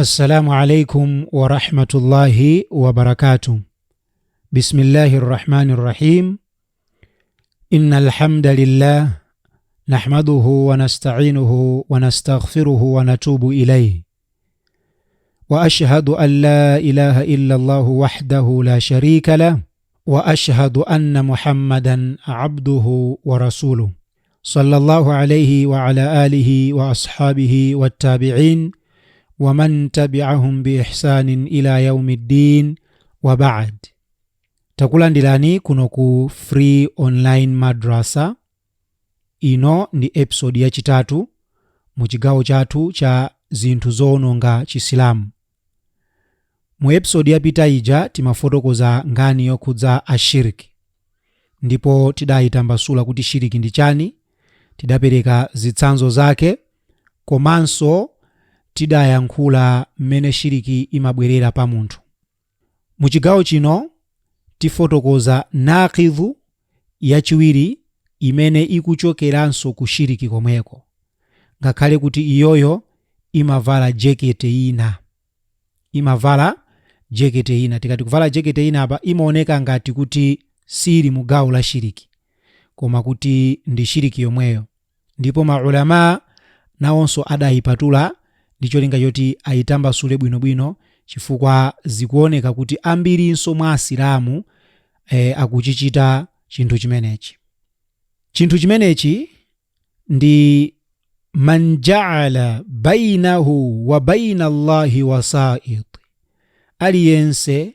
Assalamu alaikum wa rahmatullahi wa barakatuh. Bismillahi rrahmani rrahim. Inna alhamdalillah nahmaduhu wa nasta'inuhu wa nastaghfiruhu wa natubu ilayhi. Wa ashhadu an la ilaha illa Allahu wahdahu la sharika lah wa ashhadu anna Muhammadan abduhu wa rasuluh. Sallallahu alayhi wa ala alihi wa ashabihi wattabi'in wa man tabi'ahum bi ihsanin ila yaumiddin wa ba'd. Takulandirani kuno ku Free Online Madrasa. Ino ndi episode yachitatu mu chigawo chathu cha zinthu zoononga Chisilamu. Mu episode yapita ija timafotokoza nkhani yokhudza ashiriki, ndipo tidayitambasula kuti shiriki ndi chani, tidapereka zitsanzo zake, komanso tidayankhula mmene shiriki imabwerera pa munthu. Mu chigawo chino tifotokoza naqidhu yachiwiri imene ikuchokeranso ku shiriki komweko, ngakhale kuti iyoyo imavala jekete ina. Imavala jekete ina. Tikati kuvala jekete ina apa imaoneka ngati kuti sili mu gawo la shiriki, koma kuti ndi shiriki yomweyo. Ndipo maulama nawonso adayipatula ndi cholinga choti ayitambasule bwinobwino, chifukwa zikuoneka kuti ambirinso mwa Asilamu akuchichita chinthu chimenechi. Chinthu chimenechi ndi man ja'ala bainahu wa baina Allahi wasait, aliyense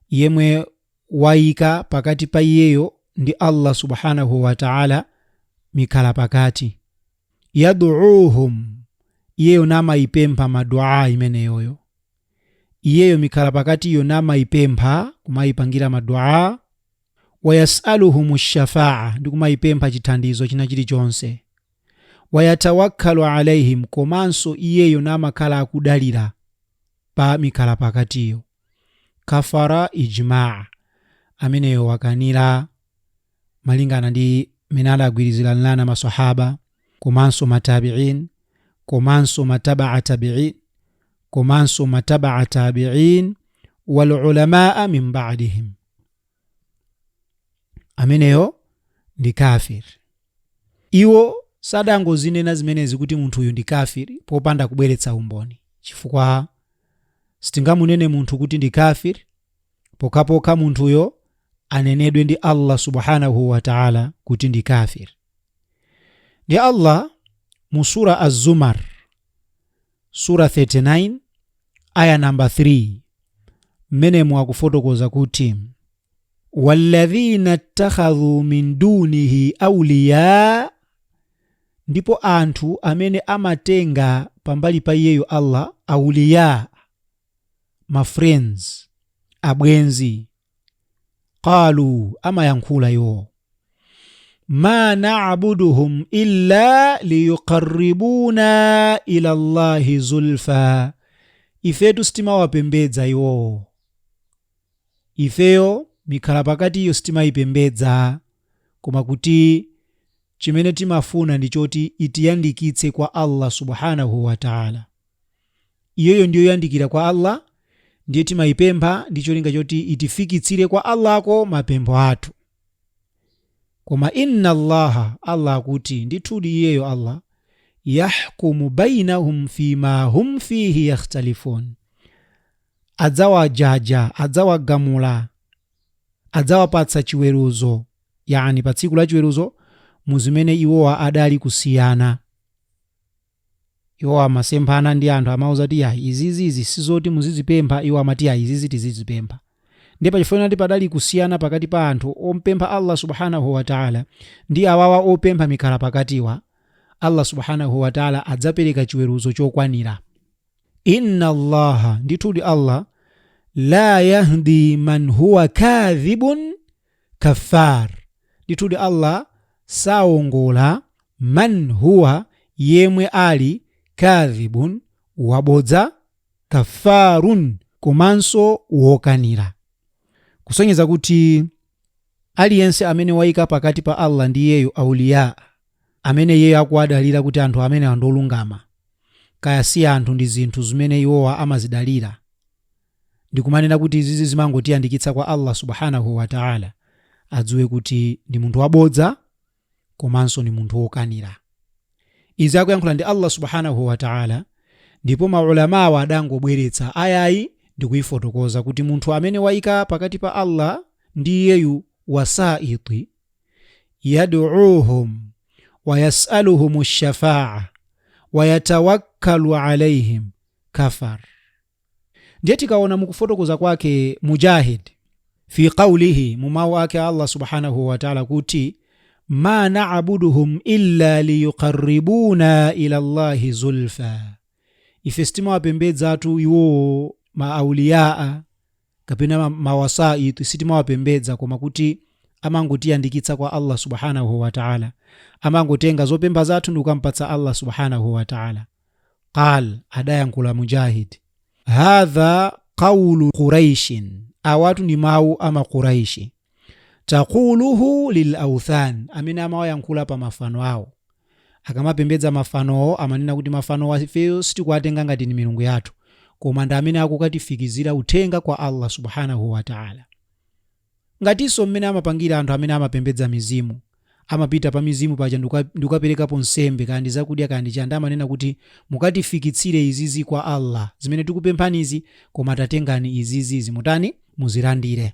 yemwe wayika pakati pa iyeyo ndi Allah subhanahu wa ta'ala mikhala pakati, yad'uuhum, iyeyo namayipempha madua imeneyoyo, iyeyo mikhala pakatiyo namayipempha kumayipangira madua, wayasaluhum shafaa, ndi kumayipempha chithandizo china chilichonse, wayatawakkalu alaihim, komanso iyeyo namakhala akudalira pa mikhala pakatiyo, kafara ijmaa, ameneyo wakanira malingana ndi mene adagwirizirana masahaba komanso matabi'in komanso matabaa tabi'in komanso matabaa tabi'in wal ulamaa min ba'dihim, ameneyo ndi kafir. Iwo sadangozinena zimenezi kuti munthu uyu ndi kafir popanda kubweretsa umboni, chifukwa sitingamunene munthu kuti ndi kafir pokhapokha munthuyo anenedwe ndi Allah subhanahu wa ta'ala kuti ndi kafir. Ndi Allah mu sura Az-Zumar sura 39 aya namba 3 mmenemu akufotokoza kuti walladhina ittakhadhu min dunihi awliya, ndipo anthu amene amatenga pambali pa iyeyo Allah awliya, ma friends, abwenzi, qalu, amayankhula iwo, ma na'buduhum illa liyuqarribuna ila Allahi zulfa, ifetu sitimawapembedza iwowo, ifeyo mikhala pakatiyo sitimayipembedza, koma kuti chimene timafuna ndi choti itiyandikitse kwa Allah subhanahu wa ta'ala. Iyoyo ndiyo yandikira kwa Allah, ndiye timayipempha ndi cholinga choti itifikitsire kwa Allahko mapempho athu. Koma inna Allaha, Allah akuti ndithudi iyeyo Allah yahkumu bainahum fima hum fihi yakhtalifun, adzawajaja, adzawagamula, adzawapatsa chiweruzo, yani pa tsiku la chiweruzo, muzimene iwowa adali kusiyana. Iwo amasemphana ndi anthu amauza kuti ya izizizi sizoti muzizipempha, iwo amati ya izizi tizizipempha. Ndiye pachifukwa kuti padali kusiyana pakati pa anthu ompempha Allah subhanahu wa ta'ala ndi awawa opempha mikhala pakatiwa, Allah subhanahu wa ta'ala adzapereka chiweruzo chokwanira. Inna Allaha, ndithudi Allah, la yahdi man huwa kadhibun kafar, ndithudi Allah sawongola man huwa, yemwe ali kadhibun, wabodza, kafarun, komanso wokanira. Kusonyeza kuti aliyense amene wayika pakati pa Allah ndi iyeyo auliya, amene iyeyo akuwadalira kuti anthu amene andolungama, Kaya si anthu, ndi zinthu zimene iwowa amazidalira ndikumanena kuti izizi zimangotiyandikitsa kwa Allah subhanahu wa taala, adziwe kuti ndi munthu wabodza komanso ndi munthu wokanira. Izi akuyankhula ndi Allah subhanahu wa taala, ndipo maulamawa adangobweretsa ayayi ndikuyifotokoza kuti munthu amene wayika pakati pa Allah ndi iyeyu wasaiti, yad'uuhum wa yasaluhum shafaa wa yatawakkalu alaihim kafar. Ndiye tikaona mukufotokoza kwake Mujahid fi qawlihi, mu mawu ake Allah subhanahu wa taala kuti ma na'buduhum illa liyuqarribuna ila Allahi zulfa, ife sitimawapembedzatu iwowo maauliyaa kapena mawasaitu, sitimawapembedza koma kuti amangotiyandikitsa kwa Allah subhanahu wa taala, amangotenga zopempha zathu ndi kukampatsa Allah subhanahu wa taala. Qal, adayankhula Mujahid, hadha qawlu Quraishin, awatu ndi mawu ama Quraishi, taquluhu lil awthan, amene amawayankhula pa mafano awo. Akamapembedza mafanowo amanena kuti mafano ifeyo sitikuwatenga ngati ni milungu yathu, koma ndi amene akukatifikizira uthenga kwa Allah subhanahu wa taala. Ngatinso mmene amapangira anthu amene amapembedza mizimu, amapita pa mizimu paja ndikukaperekapo nsembe, kaya ndi zakudya kaya ndi chani, amanena kuti mukatifikitsire izizi kwa Allah zimene tikupemphanizi, koma tatengani izizi zimutani muzilandire.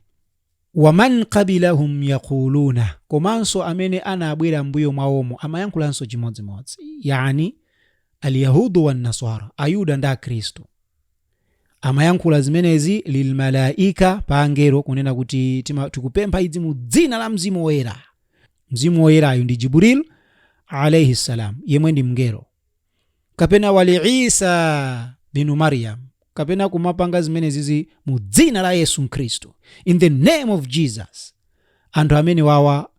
Waman qabilahum yaquluna, komanso amene anabwera mbuyo mwawomo amayankhulanso chimodzimodzi, yani alyahudu wannasara, Ayuda ndi Akhristu amayankhula zimenezi lilmalaika, pa angelo, kunena kuti tikupempha idzi mu dzina la Mzimu Woyera. Mzimu Woyerayu ndi Jibril alaihi salam, yemwe ndi mngelo, kapena wali Isa binu Maryam, kapena kumapanga zimenezizi mu dzina la Yesu Mkhristu, in the name of Jesus. Anthu amene wawa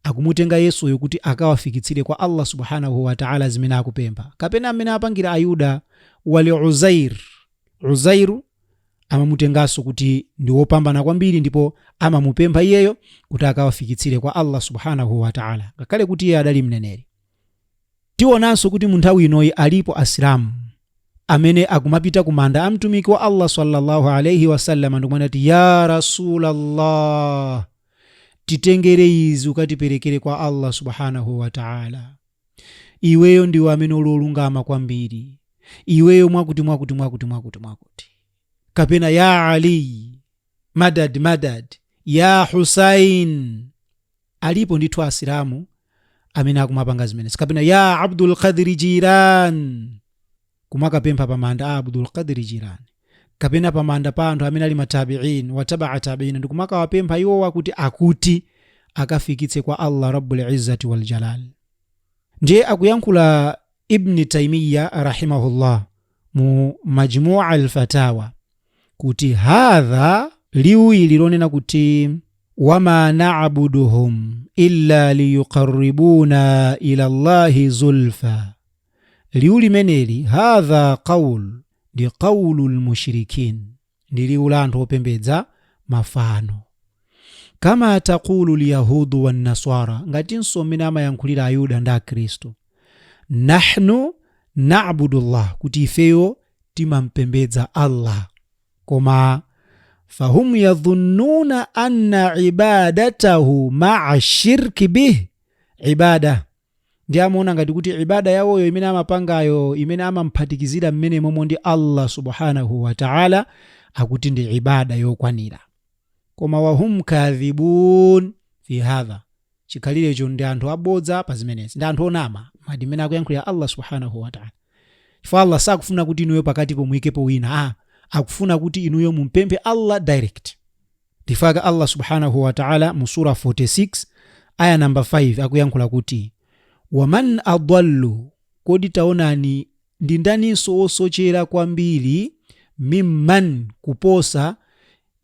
akumutenga Yesuyo kuti akawafikitsire kwa Allah subhanahu wa taala zimene akupempha, kapena amene apangira Ayuda wali Uzair. Uzairu amamutenganso kuti ndi wopambana kwambiri, ndipo amamupempha iyeyo kuti akawafikitsire kwa Allah subhanahu wa taala, ngakhale kuti iye adali mneneri. Tionanso kuti mu nthawi inoyi alipo Asilamu amene akumapita ku manda a mtumiki wa Allah sallallahu alaihi wasallam ndikumana kuti ya Rasulallah, titengere izi ukatiperekere kwa Allah subhanahu wa taala, iweyo ndiwe amene uli olungama kwambiri, iweyo mwakuti mwakuti mwakuti mwakuti mwakuti, kapena ya Ali madad madad, ya Husain. Alipo ndithu Asilamu amene akumapanga zimenezi, kapena ya Abdul Qadiri Jiran, kumakapempha pamanda a Abdul Qadiri Jiran, kapena pamanda pa anthu amene ali matabiin watabaa tabiin, ndikumakawapempha iwowa kuti akuti akafikitse kwa Allah rabbul izzati wal jalal. Ndiye akuyankhula Ibni Taimiya rahimahullah mu Majmua al-Fatawa kuti hadha, liwu ili lonena kuti wama na'buduhum illa liyuqarribuna ila Allahi zulfa, liwu limeneli hadha qaul, ndi qawlu lmushrikin, ndi liwu la anthu opembedza mafano, kama taqulu lyahudu wannasara, ngatinso mmene amayankhulira Ayuda ndi Akhristu, nahnu na'budu llah, kuti ifeyo timampembedza Allah, koma fahum yadhunnuna anna ibadatahu ma'a shirki bih ibada, ndi amaona ngati kuti ibada yawoyo imene amapangayo, imene amamphatikizira mmene momwe ndi Allah subhanahu wa taala, akuti ndi ibada yokwanira. Koma wahum kadhibun fi hadha, chikhalirecho ndi anthu abodza pa zimenezi, ndi anthu onama mati mmene akuyankhulira Allah subhanahu wa taala, chifukwa Allah sakufuna kuti inuyo pakatipo muyikepo wina, akufuna kuti inuyo mumpemphe Allah direct. Ndifaka Allah subhanahu wa taala mu sura 46 aya namba 5 akuyankhula kuti waman adallu, kodi taonani ndi ndaninso wosochera kwambiri, mimman, kuposa,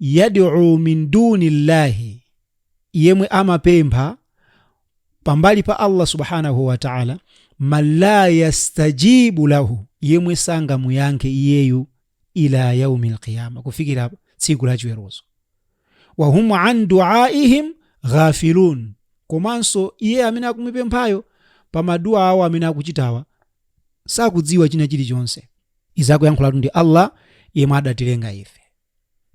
yad'u min duni llahi, yemwe amapempha pambali pa Allah subhanahu wa taala, man la yastajibu lahu, yemwe sangamuyankhe iyeyu, ila yaumi lqiyama, kufikira tsiku la chiweruzo, wahum an duaihim ghafilun, komanso iye amene akumupemphayo pa maduwa awo amene akuchitawa Sakudziwa china chilichonse. Izi akuyankhulatu ndi Allah yemwe adatilenga ife,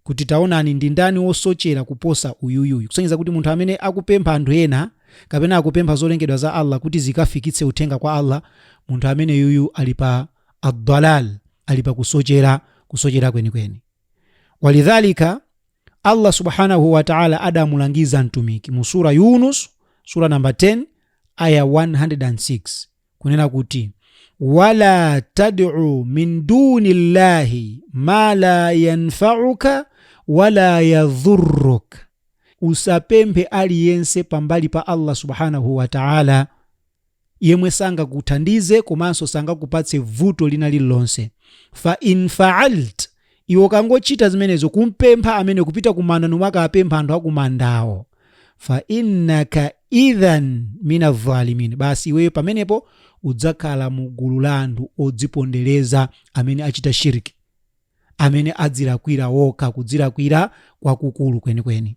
kuti taonani, ndi ndani wosochera kuposa uyuyuyu? Kusonyeza kuti munthu amene akupempha anthu ena kapena akupempha zolengedwa za Allah kuti zikafikitse uthenga kwa Allah, munthu amene yuyu ali pa ad-dalal, ali pa kusochera, kusochera kwenikweni. Walidhalika Allah subhanahu wa ta'ala adamulangiza mtumiki mu sura Yunus, sura namba 10 aya 106, kunena kuti wala tad'u min duni llahi ma la yanfa'uka wala yadhurruk, usapemphe aliyense pambali pa Allah subhanahu wa ta'ala yemwe sangakuthandize komanso sangakupatse vuto lina lililonse. Fa in fa'alt, iwe ukangochita zimenezo, kumpempha amene, kupita kumanda numakapempha anthu akumandawo, fa innaka idhan min adh-dhalimin, basi iweyo pamenepo udzakhala mu gulu la anthu odzipondereza amene achita shirki, amene adzilakwira wokha, kudzilakwira kwakukulu kwenikweni.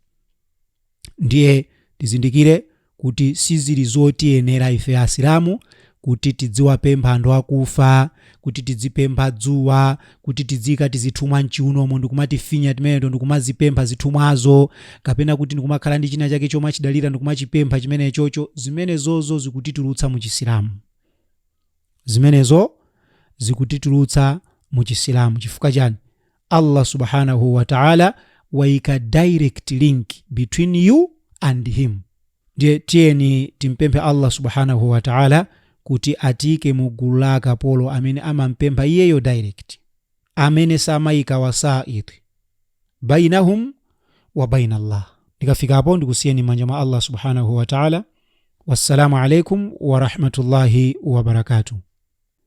Ndiye tizindikire kuti sizili zotiyenera ife Asilamu kuti tidziwapempha anthu akufa, kuti tidzipempha dzuwa, kuti tidzika tizithumwa mchiunomo ndikumatifinya timeneto ndikumazipempha zithumwazo, kapena kuti ndikumakhala ndi china chake chomwe achidalira ndikumachipempha chimenechocho. Zimenezozo zikutitulutsa mu Chisilamu. Zimenezo zikutitulutsa mu Chisilamu. Chifukwa chani? Allah subhanahu wa ta'ala waika direct link between you and him. Ndiye tiyeni timpemphe Allah subhanahu wa ta'ala kuti atiyike mu gulu la akapolo amene amampempha iyeyo direct, amene samayika wasait bainahum wa baina Allah. Ndikafikapo ndikusiyeni m'manja mwa Allah subhanahu wa ta'ala. Wassalamu alaikum wa rahmatullahi wa barakatuh.